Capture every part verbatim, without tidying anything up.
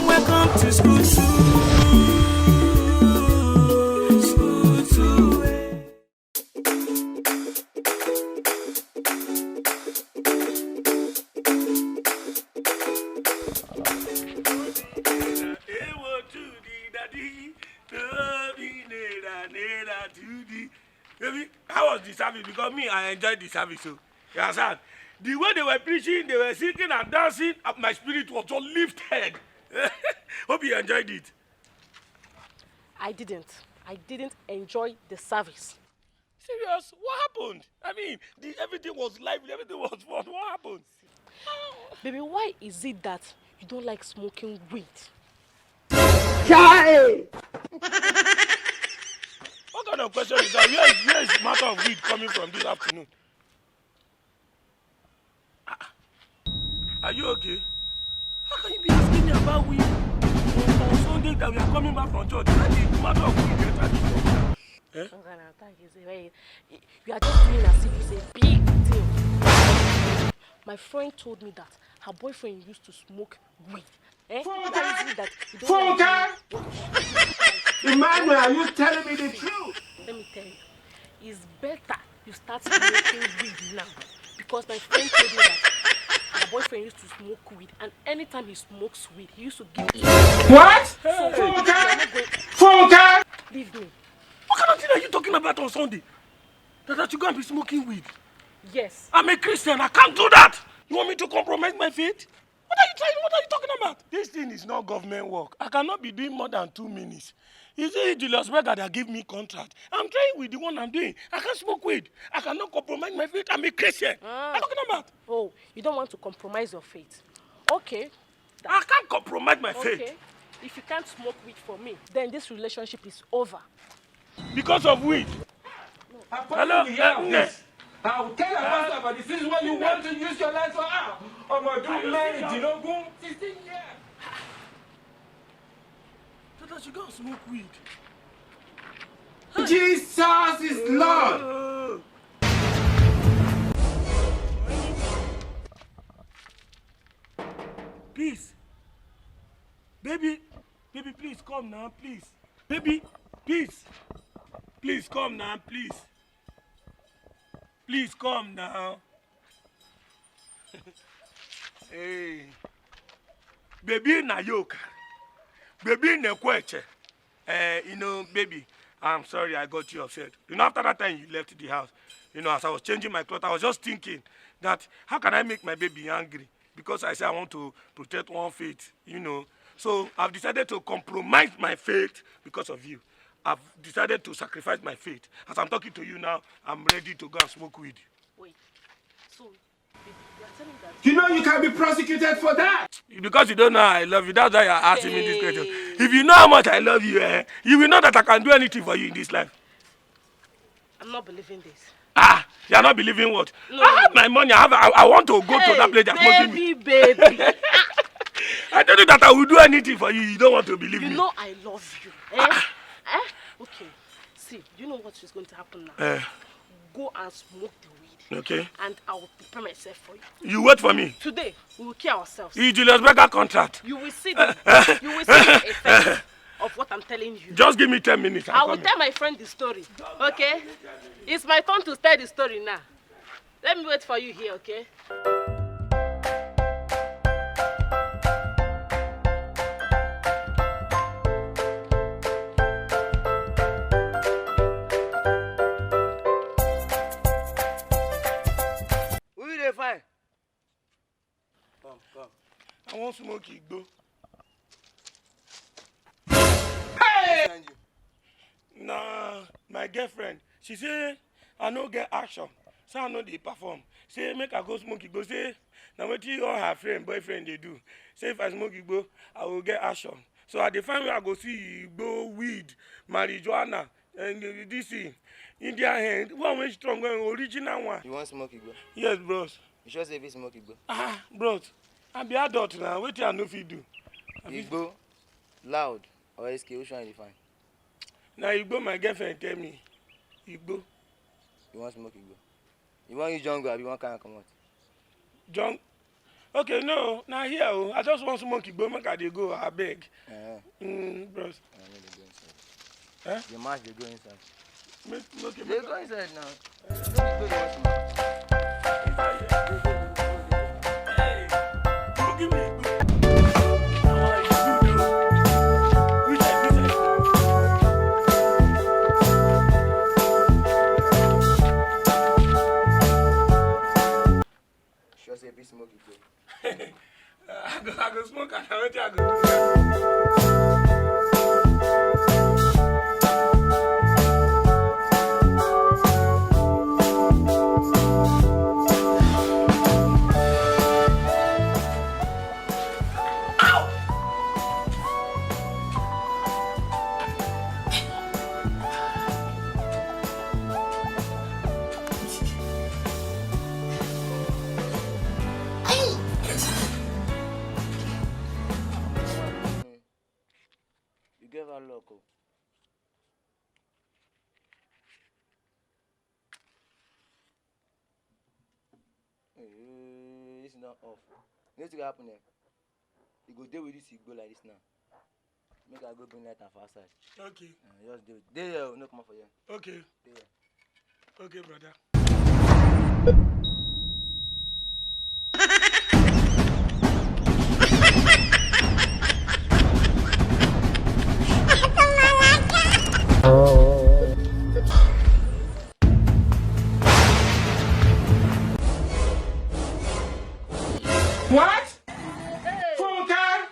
Welcome to school two. School two. Baby, how was the service? Because me, I enjoyed the service. So, you understand? The way they were preaching, they were singing and dancing, uh, my spirit was so lifted. Hope you enjoyed it. I didn't. I didn't enjoy the service. Serious? What happened? I mean, the, everything was lively, everything was fun. What happened? Baby, why is it that you don't like smoking weed? Chai! What kind of question is that? Where is, where is the matter of weed coming from this afternoon? Ah, ah. Are you okay? How can you be asking me about weed on, on Sunday that we are coming back from church? Where the matter of weed enter this? Eh? Oga, na attack you say, well, you, you are just doing as if it's a big deal. My friend told me that her boyfriend used to smoke weed. Eh? Funke! That is it that you don't want to Funke! Emmanuel, are you telling me the truth? Let me tell you, it's better you start smoking weed now. Because my friend told me that her boyfriend used to smoke weed, and anytime he smokes weed, he used to give it to me. What? So, Funke! Funke! Leave me. What kind of thing are you talking about on Sunday? That, that you go and be smoking weed? Yes. I'm a Christian. I can't do that. You want me to compromise my faith? What are you trying? What are you talking about? This thing is not government work. I cannot be doing more than two minutes. You see, Julius Berger that gave me contract. I'm trying with the one I'm doing. I can't smoke weed. I cannot compromise my faith. I'm a Christian. Ah. What are you talking about? Oh, you don't want to compromise your faith. Okay. I can't compromise my faith. Okay. If you can't smoke weed for me, then this relationship is over. Because of weed. Hello? Hello? Eh, eh. I will tell her about this. This is what you want to use your life for. Ah, ọmọ ọdún mẹ́rìndínlógún, sixteen years. So that you go and smoke weed. Jesus is Lord. Oh. Peace. Baby, baby, please come now, please. Baby, please. Please come now, please. Please come now. Hey. Baby na yoke. Baby na kweche. Eh, you know, baby, I'm sorry I got you upset. You know, after that time you left the house, you know, as I was changing my clothes, I was just thinking that how can I make my baby angry? Because I say I want to protect one faith, you know. So I've decided to compromise my faith because of you. I've decided to sacrifice my faith. As I'm talking to you now, I'm ready to go and smoke weed. Wait. So, baby, you are telling me that you know you can be prosecuted for that? Because you don't know I love you, that's why you're asking me this question. Hey. If you know how much I love you, eh, you will know that I can do anything for you in this life. I'm not believing this. Ah, you are not believing what? No, I have my money. I have. I, I want to go to that place that's smoking me. Baby, baby. I told you that I will do anything for you. You don't want to believe me. You know I love you. Eh? Ah. Eh? Okay. See, you know what is going to happen now? Eh. Go and smoke the weed. Okay. And I will prepare myself for you. You wait for me. Today, we will kill ourselves. You Julius Berger contract. You will see the, you will see the effect of what I'm telling you. Just give me ten minutes. I will tell my friend the story. Okay? It's my turn to tell the story now. Let me wait for you here, okay? Who you dey find? Come, come. I wan smoke igbo. Hey! Na my girlfriend, she say I no get action, say I no dey perform. Say make I go smoke igbo. Say na wetin all her friend, boyfriend dey do. Say if I smoke igbo, I go get action. So I dey find where I go see igbo, weed, marijuana, and, uh, this thing, Indian hemp, one wey strong, one original one. You wan smoke igbo? Yes, bros. You sure say you fit smoke igbo? Ah, bros, I be adult now. Wetin I no fit do? I fit Igbo, loud, or S K, which one you dey find? Na igbo my girlfriend tell me. Igbo. You wan smoke igbo? You wan use jungle abi you wan carry am comot? Jung-, Okay, no, na here o. I just wan smoke igbo, make I dey go, abeg. Eh, Mm, bros. I no dey go inside. Eh? The match dey go inside. Make, make, Dey make go inside now. Hey, bro, give me igbo. Which I, which I. Sure say be smoke igbo. I go, I go smoke and wetin I go do? You get bad luck o. Eh, this is not off. You know wetin go happen eh? You go dey with this igbo like this now. Make I go bring light and for outside. Okay. Uh, just dey with, dey here, no comot for here. Okay. Dey here. Okay, brother. What? Funke?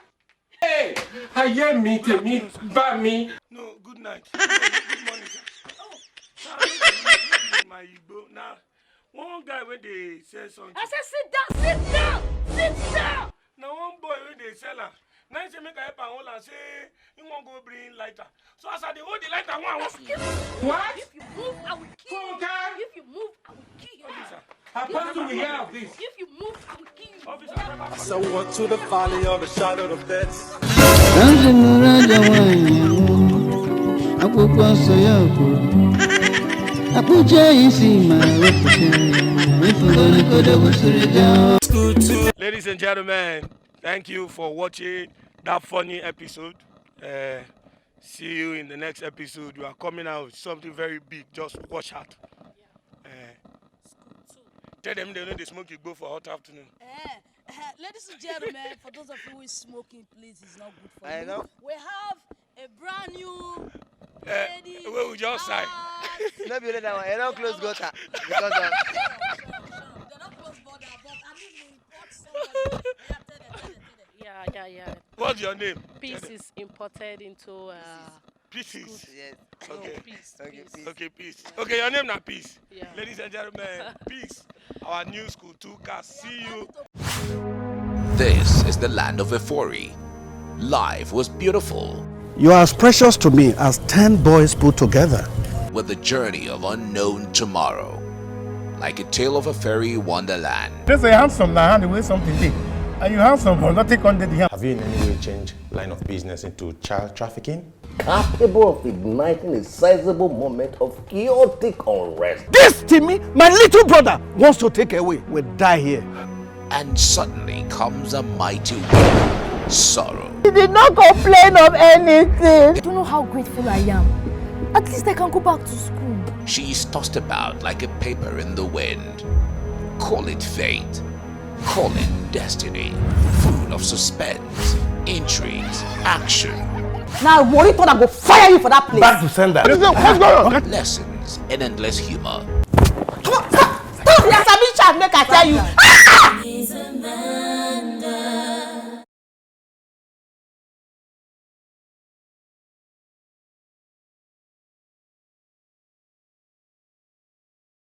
Hey, ayé mi, tèmi bá mi. No, good night. Good morning, sir. Oh, sir, no be, no be my Igbo. Na one guy wey dey sell something. I say sit down, sit down, sit down. Na one boy wey dey sell am. Na him say make I help am hold am, say he wan go bring lighter. So as I dey hold the lighter, one, one. Excuse me. What? If you move, I will kill you. Funke? If you move, I will kill you. Officer. Apostle, we hear of this. If you move, I will kill you. Officer. So what to the valley of the shadow of death? Ka m si nụrụ ajọ nwaanyị anwụ, akwụkwọ nsọ ya kwuru, akpụcha isi ma wepụta ya, ifugo n'ikodo gwụsịrị jọ. Ladies and gentlemen, thank you for watching that funny episode. Uh, see you in the next episode. We are coming out with something very big. Just watch out. Uh, tell them they know they smoke igbo for hot afternoon. Eh, eh, ladies and gentlemen, for those of you who is smoking, please, it's not good for I you. Know. We have a brand new Eh, lady. Wey we just sign. No be only that one. E don close gutter because of They don't close border, but at least we import somebody. Yeah, tell them, tell them, tell them. Yeah, yeah, yeah. What's your name? Peace is imported into uh, Pieces. Yes. No, okay. Peace, okay, peace. Peace. Okay, peace. Okay, your name na Peace. Yeah. Ladies and gentlemen, Peace. Our new school two cast. See you. This is the land of Efori. Life was beautiful. You are as precious to me as ten boys put together. With the journey of unknown tomorrow. Like a tale of a fairy wonderland. They say handsome na hand the way something dey. And you handsome, but nothing come dey the hand. Have you in any way changed line of business into child trafficking? Capable of igniting a sizable moment of chaotic unrest. This Timmy, my little brother, wants to take away. We die here. And suddenly comes a mighty wind, sorrow. He did not complain of anything. I don't know how grateful I am. At least I can go back to school. She is tossed about like a paper in the wind. Call it fate. Call it destiny. Full of suspense, intrigues, action. Now, Mori thought I go fire you for that place. Back to sender. What's going on? Lessons in endless humor. Come on, stop! Stop! Yes, I'm in charge, make I tell you. Ah!